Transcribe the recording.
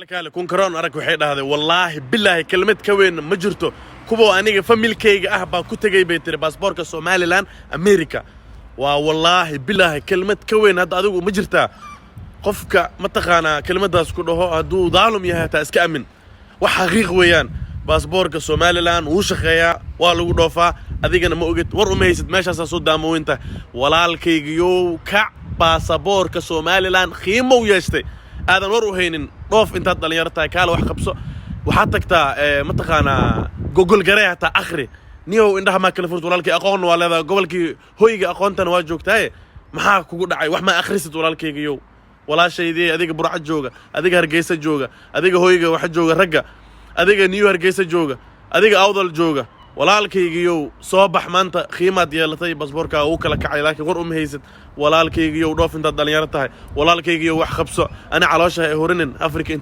Kaale kunkaroon arag. Waxay dhahday, wallaahi bilaahi, kelmad ka weyn ma jirto. Kuwa aniga familkayga ah baa ku tegay, bay tiri, baasboorka Somaliland America. Waa wallaahi bilaahi, kelmad ka weyn hadda adigu ma jirtaa? Qofka mataqaanaa kelmaddaas ku dhaho, hadduu daalum yahay hataa iska amin. Wax xaqiiq weeyaan, baasboorka Somaliland wuu shaqeeyaa, waa lagu dhoofaa. Adigana ma ogid, war uma haysid, meeshaasaa soo daamoweynta. Walaalkaygiyow, kac, baasaboorka Somaliland qiimow yeeshtay aadan war u haynin. Dhoof intaad dhalinyaro tahay, kaala wax qabso. Waxaad tagtaa mataqaanaa Google garee, hataa akhri. Niyow, indhaha maa kala furt, walaalkay. Aqoonna waa leedahay, gobolkii hoyga aqoontana waa joogtaaye. Maxaa kugu dhacay? Wax ma akhrisid, walaalkaygiyow, walaashaydii? Adiga Burco jooga, adiga Hargeysa jooga, adiga hoyga waxa jooga ragga, adiga New Hargeysa jooga, adiga Awdal jooga, walaalkaygiyow, soo bax. Maanta qiimaad yeelatay, basboorkaa uu kala kacay, laakiin war uma haysid. Walaalkaygiyow, dhoof intaad dhalinyaro tahay. Walaalkaygiyow, wax qabso. Ani caloosha ha horinin Afrika.